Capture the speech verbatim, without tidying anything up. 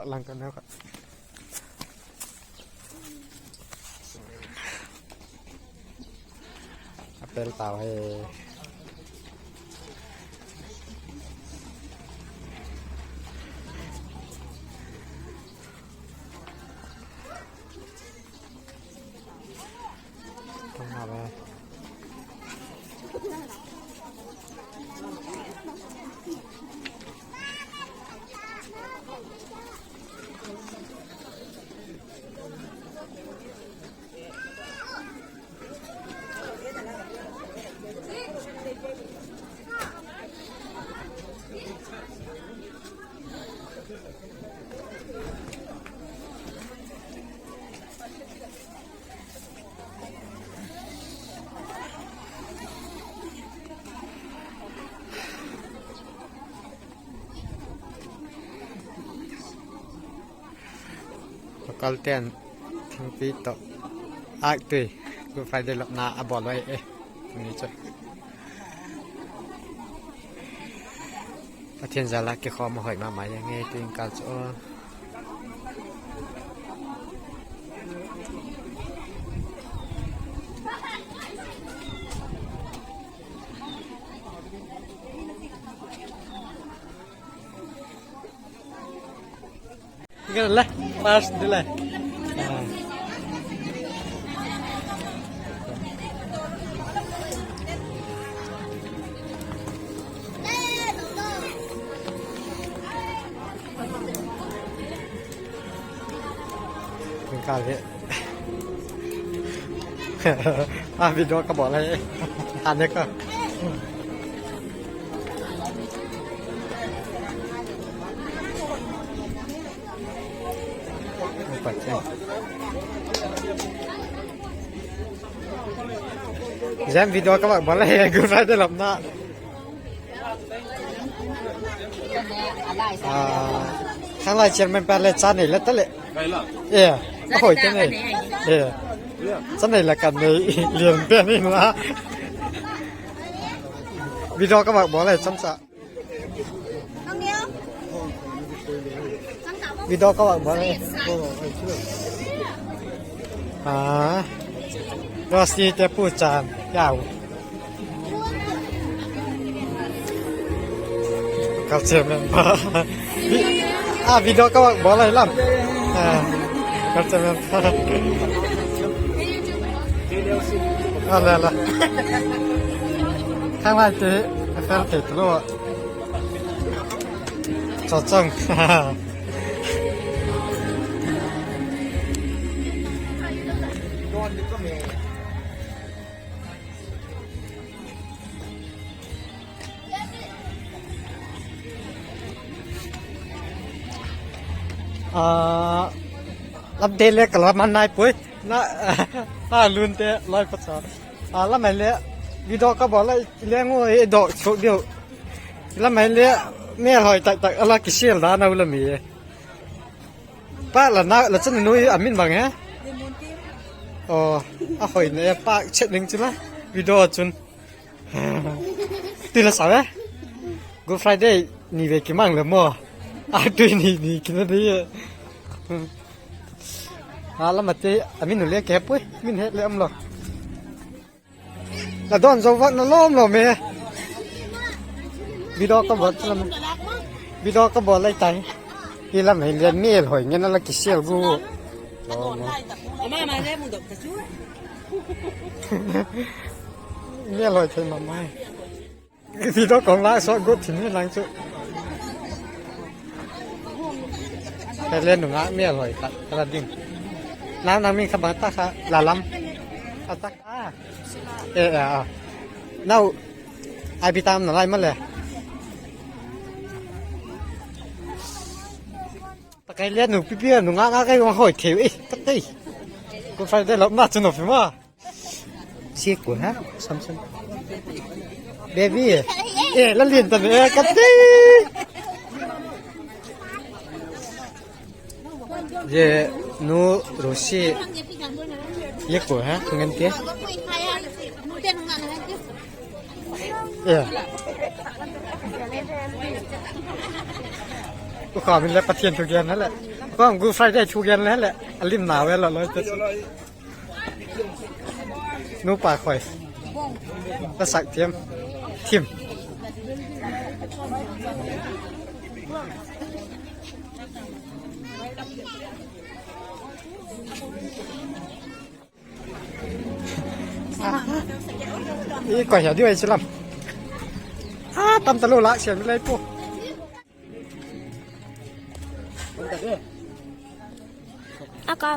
Lang ka neu kha. A pel tau hi. Local ten thingpi tawh âktui Good Friday lopna a bawl ui e. Tuni chu Pathian jal a kikhawm a hoi ma ma ing e, tu in kal chu aw. Kal le, first de le. Kal hi. A video ka bawl lai. An de ka. Zem video ka bawl lai, Good Friday lopna. Khanglai chairman pa le cha nei la ta le. E, a hoi te nei. E, cha nei la ka nei lian pen in la. Video ka vak bawl le chamcha. Video ka vak bawl le. A, Rosti te pu chan yau. Culture member. A, video ka vak bawl lai lam. A, culture member. A, la la. Khanglai te a fel thei talo. Chawchang. A, lam te le ka la man nai puai. Na, a lun te lai pa cha. A, lam ai le video ka bawl lai leng u e dok chuk diu. Lam ai le mêlhoi tak tak a la kisial dan a u la mi. Pa la na, la chanu a min bang he? Aw, a hoi na e, pâk chet ding chu la. Video chun. Ti la sa ve. Good Friday ni ve kimang le maw. A tui ni ni kina di. A lam a te, a min u le ke puai, min het le um lo. La dawn zo vak na lawm lawm e. Video ka bawl lam. Video ka bawl lai tai. Hi lam hi le mêlhoi ngen a la kisial gu. Ama ma le mu dok ta chu. Mêlhoi thei ma mai. Video kong la sawt gut thin hi lang chu. Ka le nungak mêlhoi tak ka la ding. Nang, nang min kha bang ta kha la lam. A tak a. E, e, a. Nau, ai bi tam na lai ma le. Takai le nu pipi nungak ngak ai hoi thei e. Takai. Good Friday lopna chu nop hi ma. Siku ha, Samson. Baby. E, la lian ta e, ka ti. Ye, nu Rosi. Ye ko ha, ngan ti. Ye. U kham in le Pathian thugen a leh, kuang Good Friday thugen le leh a lim nau e la loi te. Nupa khoi, la sak thiam, thim. I koi hia diu ai chu lam. A tam ta lo lak siam lei pu. A ka